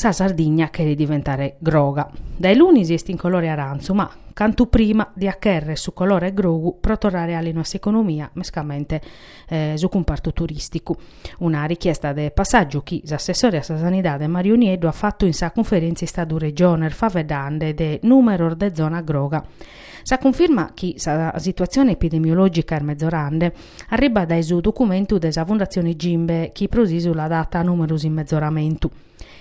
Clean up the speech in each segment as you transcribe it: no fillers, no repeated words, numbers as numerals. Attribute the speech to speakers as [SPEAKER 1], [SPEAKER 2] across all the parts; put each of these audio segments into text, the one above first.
[SPEAKER 1] Sa Sardigna cheret diventare groga. Dae lunis est in colore arantzu, ma cantu prima diat chèrrere su colore grogu pro torrare àlinu a s'economia, mescamente su cumpartu turìsticu. Una richiesta de passàgiu chi s'assessore a sa Sanidade Mario Nieddu at fatu in sa cunferèntzia Istadu-Regiones faeddende de nùmeros de zona groga. Sa cunfirma chi sa situatzione epidemiològica est mezorende arribat dae su documentu de sa Fundatzione Gimbe chi pro s'ìsula dat nùmeros in mezoramentu.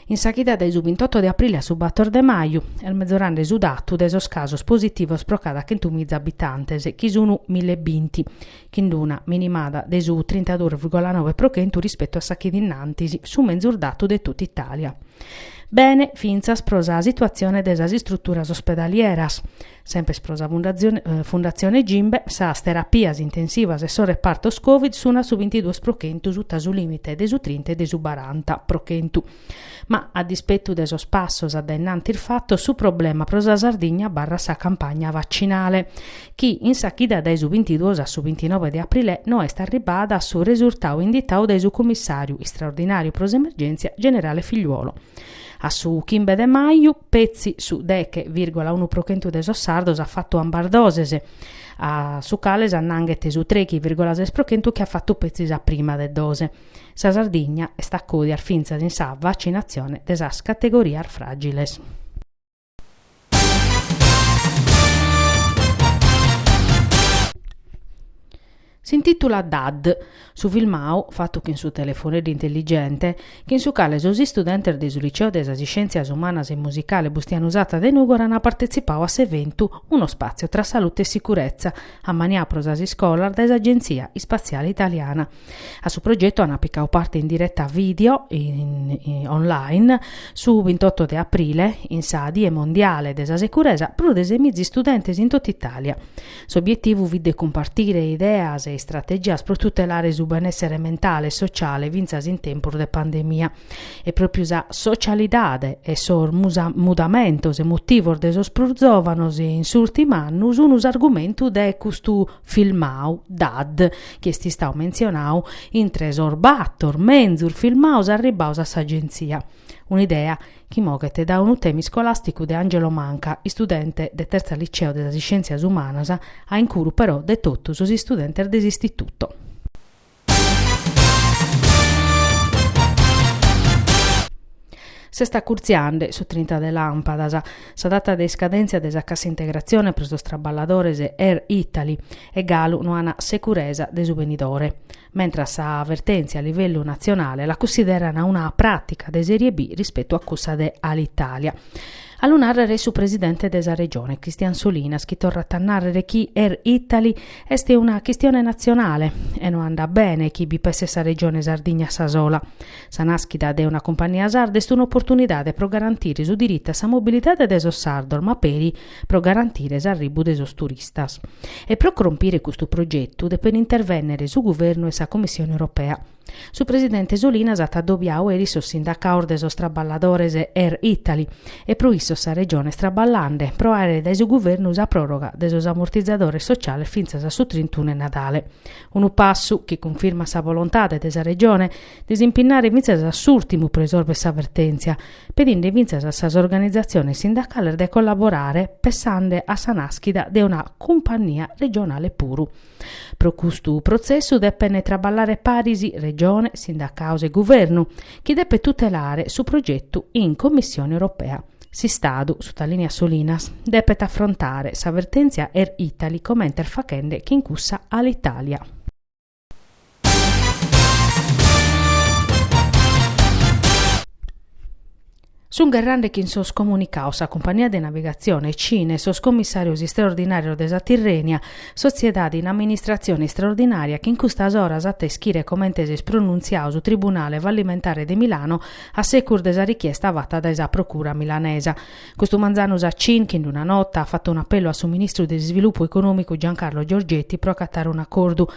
[SPEAKER 1] In sa chida dae su bintoto de aprile a su bator de maju est mezorende su datu de sos casos positivos pro cada chentumiza abitantes, chi sun millebinti, chin una minimada de su trintaduos virgola noe pro chentu rispetu a sa chida innantis, su menzus datu de totu Itàlia. Bene fintzas pro sa situatzione de sas istruturas ospedalieras. Semper pro sa Fundatzione Gimbe, sas terapias intensivas e sos repartos Covid sun a su bintiduos pro chentu suta su lìmite de su trinta e de su baranta pro chentu. Ma, a dispetu de sos passos a dae innantis fatos, su problema pro sa Sardigna abarrat sa campagna vacinale, chi in sa chida dae su bintiduos a su bintinoe de aprile no est arribbada a su resurtadu inditadu dae su cummissàriu istraordinàriu pro s'emergèntzia generale Figliuolo. A su chimbe de maju, petzi su deche vìrgola unu pro chentu de sos sardos at fatu ambas doses, a su cale s'annanghet su trechi vìrgola ses pro chentu chi at fatu petzi sa prima de dose. Sa Sardigna est a còdias fintzas in sa vacinatzione de sas categorias fràgiles. S'intìtulat Dad, su filmau, fatu chin su telefoneddu intelligente, chin su cale sos istudentes de su Liceo de sas Iscièntzias Umanas e Musicale Bustianu Satta de Nùgoro ant partetzipau a s'eventu Uno spazio tra salute e sicurezza, ammaniau pro sas iscolas dae s'Agentzia Ispatziale Italiana. A su progetu ant picau parte in direta video in online su bintoto de aprile, in sa Die Mondiale de sa Securesa, prus de semiza istudentes in totu Itàlia. S'obietivu fit de cumpartire ideas e istrategias pro tutelare su benèssere mentale e sociale fintzas in tempus de pandemia. E pròpiu sa socialidade e sos mudamentos emotivos de sos prus zòvanos in s'ùrtimu annu sun s'argumentu de custu filmau, Dad, chi est istau mentzionau intre sos bator menzus filmaos arribbaos a s'agentzia. Un'idea chi moghet dae unu tema iscolàsticu de Angelo Manca, istudente de tertza liceo de sas iscièntzias umanas, a incuru però de totu sos istudentes de s'istituto. S'est acurtziende su trinta de làmpadas, sa data de iscadèntzia de sa cassa integratzione pro sos traballadores Air Italy e galu no an securesa de su benidore, mentras sa vertèntzia a livellu natzionale la cussideran una pràtica de sèrie B rispetu a cussa de Alitalia. A lu nàrrere est su presidente de sa Regione, Christian Solinas, chi torrat a nàrrere chi Air Italy est una chistione natzionale e no andat bene chi bi pesset sa Regione Sardigna a sa sola. Sa nàschida de una cumpannia sarda est un'oportunidade pro garantire su diritu a sa mobilidade de sos sardos, ma peri pro garantire s'arribu de sos turistas. E pro crompire custu progetu depen intervènnere su Guvernu e sa Commissione Europea. Su presidente Solinas at adobiadu eris sos sindacados de sos traballadores Air Italy e pro issos sa Regione est traballende pro àere dae su Guvernu sa pròroga de sos amortizadores sociales fintzas a su trintunu 'e Nadale. Unu passu chi cunfirmat sa volontade de sa Regione de s'impinnare fintzas a s'ùrtimu pro isòrvere sa vertèntzia, pedinde fintzas a sas organizatziones sindacales de collaborare pessende a sa nàschida de una cumpannia regionale puru. Pro custu protzessu depent traballare paris Regione, sindacados e Guvernu, chi depet tutelare su progetu in Commissione Europea. S'Istadu, sutalìniat Solinas, depet afrontare sa vertèntzia Air Italy comente est faghende chin cussa Alitalia. Sunt gherrende chin sos comunicados sa cumpannia de navigatzione Cin e sos commissàrios istraordinàrios de sa Tirrenia, sotziedade in amministratzione istraordinària chi in custas oras at a ischire comente s'est pronuntziadu su Tribunale fallimentare de Milano a secus de sa richiesta fata dae sa Procura milanesa. Custu manzanu sa Cin, chin una nota, at fatu un'apellu a su ministru de s'Isvilupu Econòmicu Giancarlo Giorgetti pro acatare un'acordu.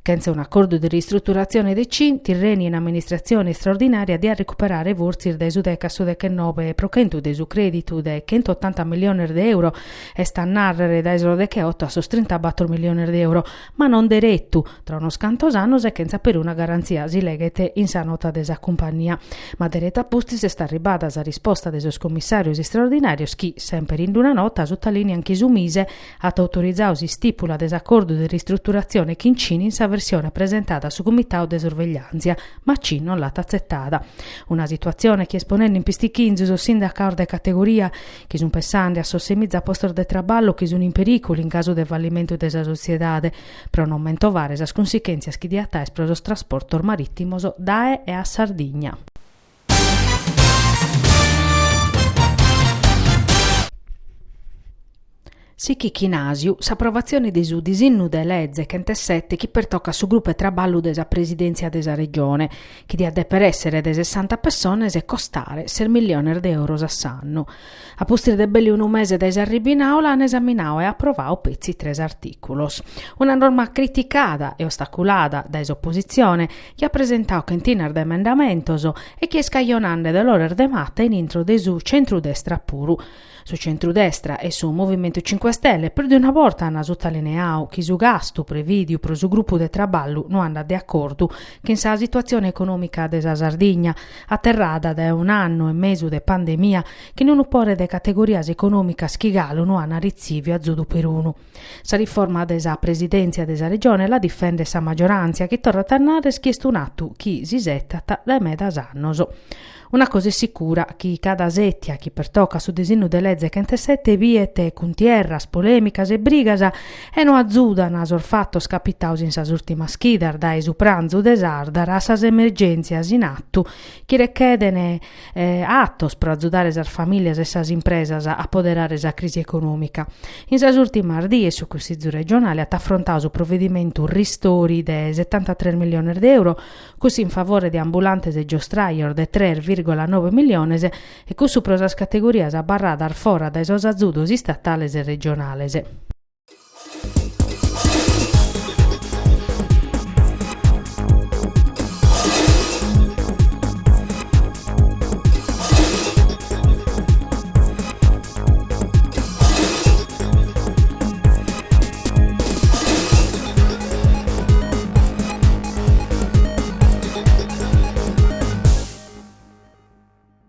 [SPEAKER 1] Chentza un'acordu de ristruturatzione de CIN, Tirrenia in amministratzione istraordinària diat recuperare fortzis dae su deche a su dechenobe pro chentu de su crèditu de chentotanta milliones de euro, est a nàrrere dae sos decheoto a sos trintabator milliones de euro, ma non deretu, tra unos cantos annos e chentza peruna garantzia, si leghet in sa nota de sa cumpannia. Ma deretu a pustis est arribbada sa risposta de sos commissàrios istraordinàrios chi, semper in una nota, sutalìniant chi su Mise at autorizadu s'istìpula de s'acordu de ristruturatzione chin CIN in sa versione presentada a su Comitadu de Sorvegliàntzia, ma CIN non l'at atzetada. Una situatzione chi est ponende in pistichinzu sos sindacados de categoria, chi sunt pensende a sos semiza postos de traballu chi sunt in perìculu in casu de fallimentu de sa sotziedade, pro non mentovare sas cunsichèntzias chi diat aer pro sos trasportos marìtimos dae e a Sardigna. Sichit chin àsiu s'aprovatzione de su disinnu de leze chentesete chi pertocat su grupu 'e traballu de sa presidèntzia de sa Regione, chi diat dèpere èssere de sessanta pessones e costare ses milliones de euros a s'annu. A pustis de belle unu mese dae s'arribu in àula an esaminadu e aprovadu petzi tres artìculos. Una norma criticada e ostaculada dae s'opositzione chi at presentadu chentinas de emendamentos e chi est cajonende dolores de mata in intro de su centrudestra puru. Su centrudestra e su Movimentu Cinque Stelle prus de una borta an sutalineadu chi su gastu prevìdiu pro su grupu de traballu no andat de acordu chin sa situatzione econòmica de sa Sardigna, aterrada dae un'annu e mesu de pandemia chin unu pore de categorias econòmicas chi galu no an ritziviu azudu perunu. Sa riforma de sa presidèntzia de sa Regione la difendet sa magioràntzia chi torrat a nàrrere chi est un'atu chi s'isetat dae medas annos. Una cosa est sicura, chi cada sètia chi pertocat su disinnu de leze chentesete biet cuntierras, polèmicas e brigas e no azudan sos fatos capitados in sas ùrtimas chidas dae su pranzu de Sàrdara a sas emergèntzias in atu chi recheden atos pro azudare sas famìlias e sas impresas a poderare sa crisi econòmica. In sas ùrtimas dies su Cussizu regionale at afrontadu su provedimentu Ristori de setantatres milliones de euro, cussu in favore de ambulantes e giostrajos de tres vìrgola noe milliones e cussu pro sas categorias abarradas fora dae sos azudos istatales e regionales.